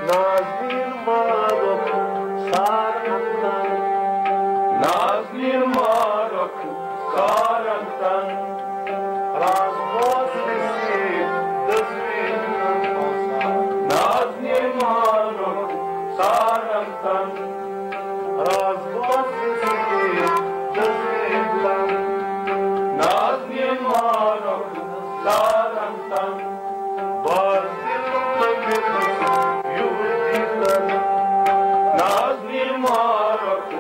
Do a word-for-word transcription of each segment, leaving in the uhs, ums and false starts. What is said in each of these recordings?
نازنین mark سارن تن۔ نازنین mark سارن تن۔ راز بوز نصیب دزوین تن۔ نازنین مارک سارن تن۔ راز بوز نصیب دزوین تن۔ نازنین مارک سارن تن۔ باز دل منگس یوردی تن۔ نازنین مارک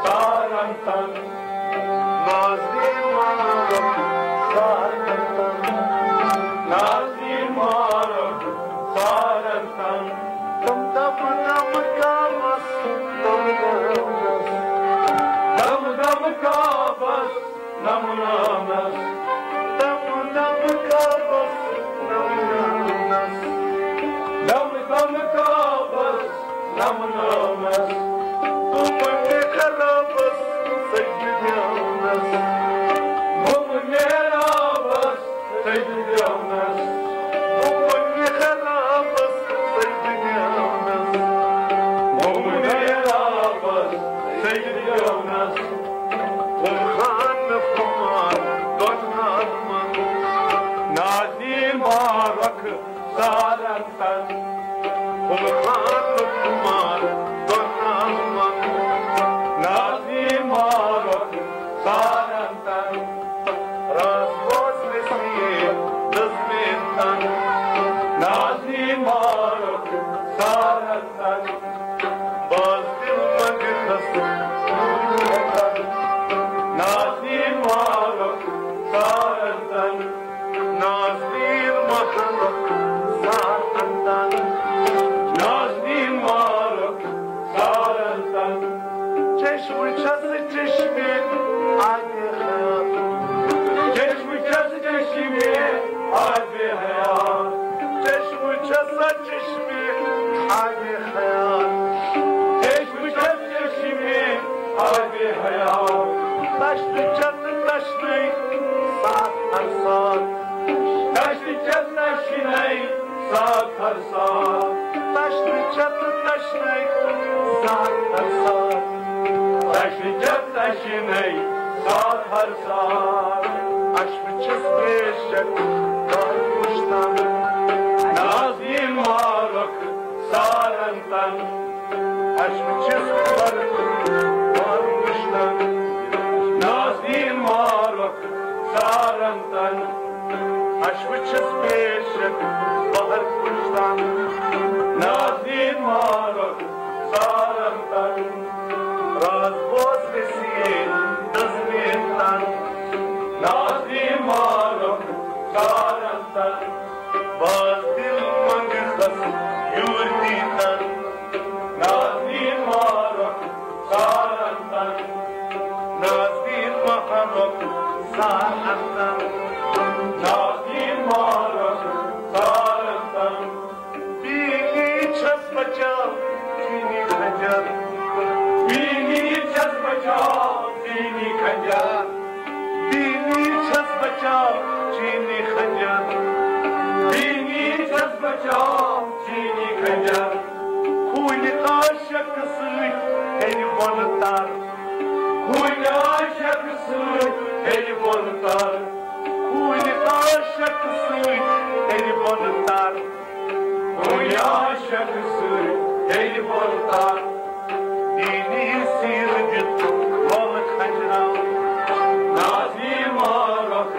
سارن تن۔ نازنین مارک سارن تن۔ نازنین مارک سارن تن۔ تم دم دم کابس، دم دم دم کابس۔ نمنامس۔ دم دم کابس نمنامس۔ دم دم کابس نمنامس۔ تم نے خرابس سجدیامس۔ تم نے رابس سجدیامس۔ تم نے خرابس سجدیامس۔ تم نے رابس سجدیامس۔ خان خمار دۄن نازمن۔ نازنین مارک سارن تن۔ خان خمار دۄن نازمن۔ نازنین مارک سارن تن۔ راز بوز نصیب دزمین تن۔ نازنین مارک سارن تن۔ باز دل منگس نازنین مارک سارن تن۔ نازنین مارک سارن تن۔ نازنین مارک سارن تن۔ چشم چھس چشمے آب حیات۔ چشم چھس چشمے آب حیات۔ چشم چھس چشمے آب حیات۔ چشم چھس چشمے آب حیات۔ تشنہ چھس تشنَے ساتھ ہر ساتھ۔ تشنہ چھس تشنَے ساتھ ہر ساتھ۔ تشنہ چھس تشنَے ساتھ ہر ساتھ۔ تشنہ چھس تشنَے ساتھ ہر ساتھ۔ اشک چھس بے شک بہر پُشتن۔ نازنین مارک سارن تن۔ اشک چھس بہر پُشتن۔ نازنین مارک سارن تن۔ اشک چھس بے شک بہر پُشتن۔ نازنین مارک سارن تن۔ راز بوز نصیب دزمین تن۔ نازنین مارک سارن تن۔ باز دل منگس یوردی تن۔ نازنین مارک سارن تن۔ نازنین مارک سارن تن۔ نازنین مارک سارن تن۔ بینی چھس بچاو چینی خنجر۔ بینی چھس بچاو چینی خنجر۔ بینی چھس بچاو چینی خنجر۔ بینی چھس بچاو چینی خنجر۔ خوٗنہِ عاشق سۭتۍ ہیٚرِ بۄنہٕ تر۔ خوٗنہِ عاشق سۭتۍ ہیٚرِ بۄنہٕ تر۔ خوٗنہِ عاشق سۭتۍ ہیٚرِ بۄنہٕ تر۔ خوٗنہِ عاشق سۭتۍ ہیٚرِ بۄنہٕ تر۔ دینی سیٖرٕ دیُت لولہٕ کھنجراو۔ نازنین مارک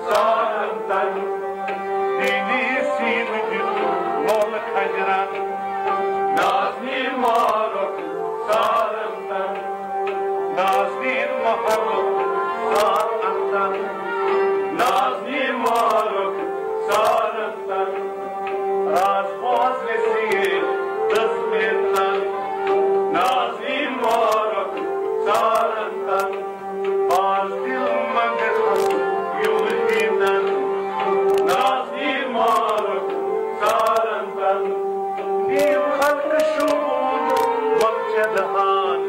سارن تن۔ دینی سیٖرٕ دیُت لولہٕ کھنجرن۔ نازنین مارک سارن تن۔ نازنین مارک سارن تن۔ نازنین مارک سارن تن۔ راز بوز نصیب دزمین تن۔ نازنین مارک سارن تن۔ باز دل منگس یوردی تن۔ نازنین مارک سارن تن۔ نیم خلق شوبون وقت دہان۔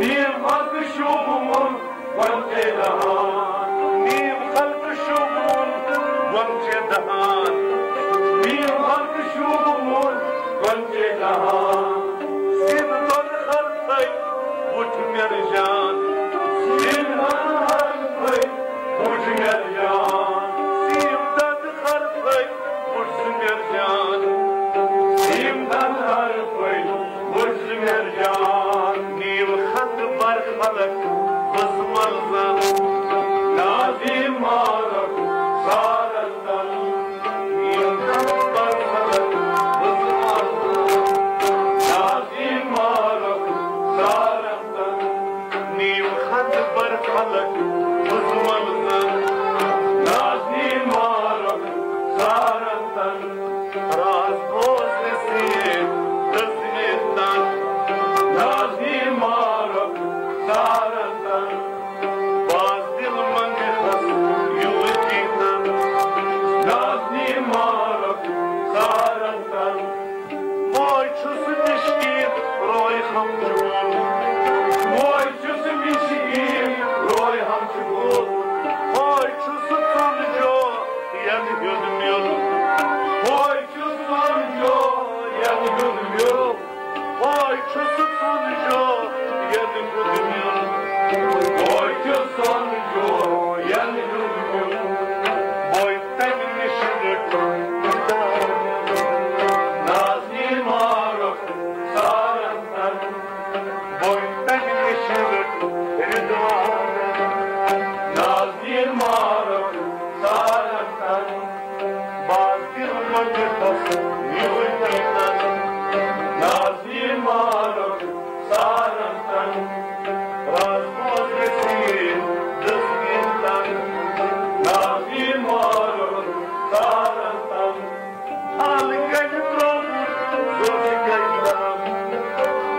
نیم خلق شوبون وقت دہان۔ بوزنہٕ سۭتۍ دٔژ مےٚ تن، نازنیٖن مارُک سارن تن۔ باز دِل منگہس یوٗتی تن، نازنیٖن مارُک سارن تن۔ بوے چھُس مِشکیٖن روے ہم چھُ گوٚل۔ بوے چھُس مِشکیٖن روے ہم چھُ گوٚل۔ بوے چھُس ژوٚن جو ین ہیوٚن میوٚل۔ بوے چھُس ژوٚن جو ین ہیوٚن میوٚل۔ بوے چھُس ژوٚن جو ین ہیوٚن میوٚل۔ بوے چھُس ژوٚن جو ین ہیوٚن میوٚل۔ بوے تمہِ نِش رٔٹ نازنیٖن مارُک سارن تن۔ بوے تمہِ نِش رٔٹ رضوان۔ نازنیٖن مارُک سارن تن۔ باز دِل منگہس یوٗتی تن، نازنیٖن مارُک سارن تن۔ راز بوزنہٕ سۭتۍ دٔژ مےٚ تن، نازنیٖن مارُک سارن تن۔ حال کَتہِ ترٛووُن ذوالفقار دام؟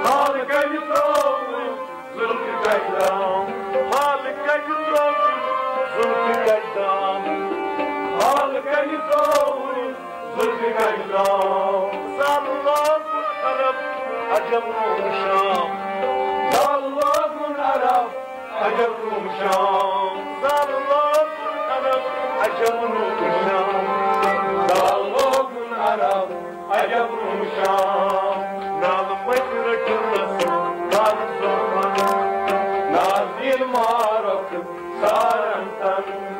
حال کَتہِ ترٛووُن ذوالفقار دام؟ حال کَتہِ ترٛووُن ذوالفقار دام؟ حال کَتہِ ترٛووُن ذوالفقار دام؟ زال لوگُن عرب عجب روم شام۔ زال لوگُن عرب عجب روم شام۔ زال لوگُن عرب عجب روم شام۔ زال لوگُن عرب عجب روم شام۔ نالہٕ مٔتۍ رٔٹِنس کر زُلفن، نازنیٖن مارُک سارن تن۔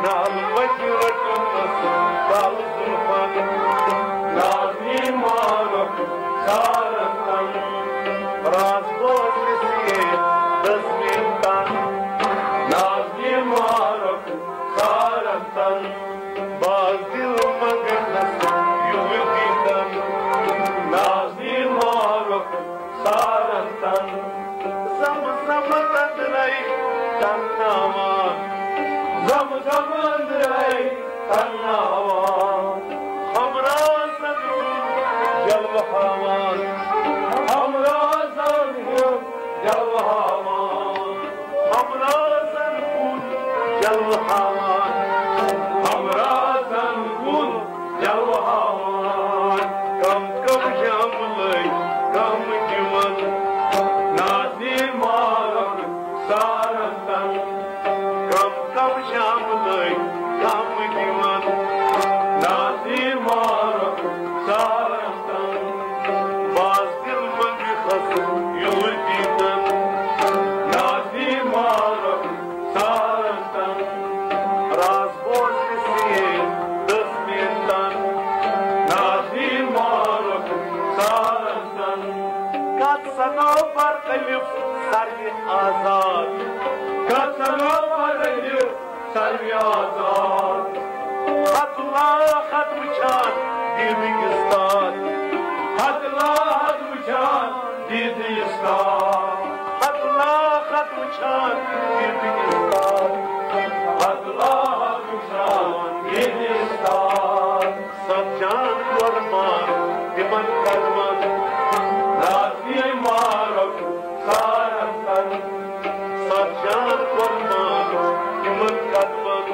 نالہٕ مٔتۍ رٔٹِنس کر زُلفن، نازنیٖن مارُک سارن تن۔ راز بوزنہٕ سۭتۍ دٔژ مےٚ تن، نازنیٖن مارُک سارن تن۔ باز دِل منگہس یوٗتی تن، نازنیٖن مارُک سارن تن۔ زم زم أنٛدرے تناوان، زم زم أنٛدرے تناوان۔ ہمرازن ہُنٛد جلوٕ ہاوان، ہمرازن ہُنٛد جلوٕ ہاوان۔ ہمرازن کُن جلوٕ ہاوان، ہمرازن کُن جلوٕ ہاوان۔ کم کم جام لٔگۍ کم دِوان، نازنیٖن مارُک سارن تن۔ کم کم جام لٔگۍ کم دِوان، نازنیٖن مارُک سارن تن۔ باز دِل منگہس یوٗتی تن، نازنیٖن مارُک سارن تن۔ راز بوزنہٕ سۭتۍ دٔژ مےٚ تن، نازنیٖن مارُک سارن تن۔ کتھ سناو بر الف سروِ آزاد، کتھ سناو بر الف سروِ آزاد۔ ہتھ لاکھ ہتھ وٕچھان دیٖدٕ اِستاد، ہتھ لاکھ ہتھ وٕچھان دیٖدٕ اِستاد۔ ہتھ لاکھ ہتھ وٕچھان دیٖدٕ اِستاد، ہتھ لاکھ ہتھ وٕچھان دیٖدٕ اِستاد۔ ستھ جان قۄربان تِمن قدمن، نازنیٖن مارُک سارن تن۔ ستھ جان قۄربان تِمن قدمن،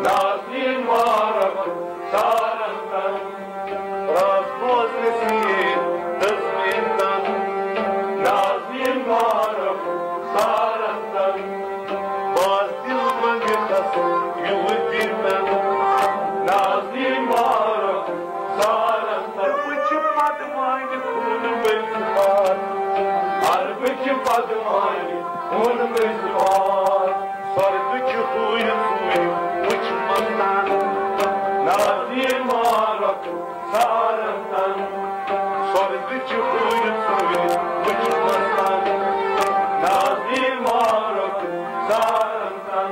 نازنیٖن مارُک سارن تن۔ راز بوزنہٕ سۭتۍ دٔژ مےٚ تن، نازنیٖن مارُک سارن تن۔ باز دِل منگہس یوٗتی تن، نازنیٖن مارُک سارن تن۔ عربہٕ چھِ پدوانہِ خوٗن مٔلۍ صفات، عربہٕ چھِ پدوانہِ خوٗن مٔلۍ صفات۔ سۄرگہٕ چھِ ہوٗرِ ژوٗرِ وٕچھمژ تن، نازنیٖن مارُک سارن تن۔ سۄرگہٕ چھِ ہوٗرِ ژوٗرِ وٕچھمژ تن، نازنیٖن مارُک سارن تن۔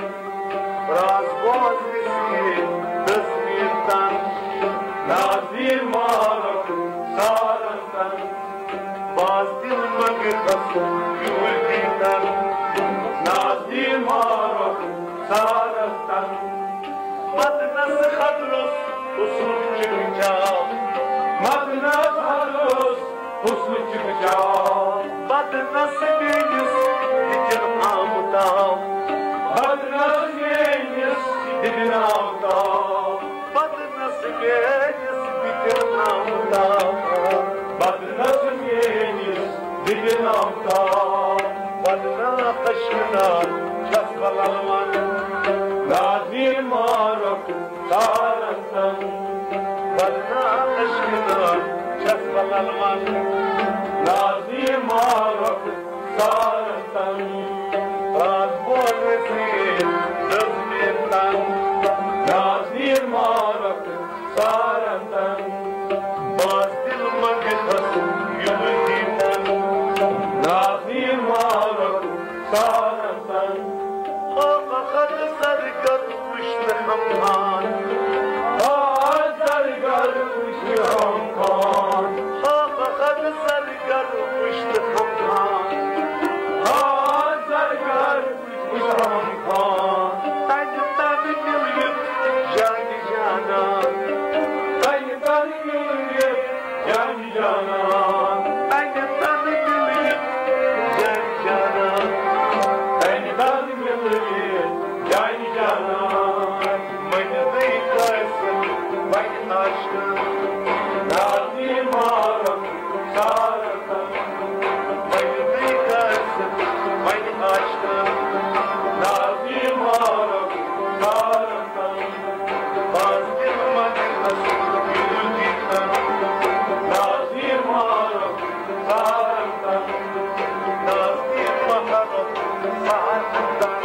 راز بوزنہٕ سۭتۍ دٔژ مےٚ تن، نازنیٖن مارُک سارن تن۔ باز دِل منگہس یوٗتی تن، نازنیٖن مارُک سارن تن۔ مدنس خطرس حسن چِرٕ چاو، مدنس حضرس حسنٕچ بچاو۔ بدنس میٲنِس دِتِن آمتاو۔ بدنس میٲنِس دِتِن آمتاو۔ بدنس میٲنِس دِتِن آمتاو۔ بدنس میٲنِس دِتِن آمتاو۔ بدنا اشکنا چھس بللوان۔ نازنین مارک سارن تن۔ بدنا اشکنا چھس بللوان۔ نازنین مارک سارن تن۔ راز بول رسید دزمین تن۔ نازنین مارک سارن تن۔ باز دل منگتس یُلہٕ دیتن۔ نازنین مارک سارن تن۔ آ خد زرگر وٕچھنہٕ ہمخان۔ آ زرگر وٕچھنہٕ ہمخان۔ آ خد زرگر وٕچھنہٕ ہمخان۔ آ زرگر وٕچھنہٕ ہمخان۔ تنہِ تنہٕ مِلوِتھ جانہِ جانان۔ تنہِ تنہٕ مِلوِتھ جانہِ جانان۔ تنہِ تنہٕ مِلوِتھ جانہِ جانان۔ تنہِ تنہٕ مِلوِتھ جانہِ جانان۔ مٔنزٕے کٲنٛسہِ وَنہِ عاشقَن نازنین مارک سارن تن۔ مٔنزٕے کٲنٛسہِ وَنہِ عاشقَن نازنین مارک سارن تن۔ باز دل منگتس یُلہٕ دیتن۔ نازنین مارک سارن تن۔ نازنین مارک سارن تن۔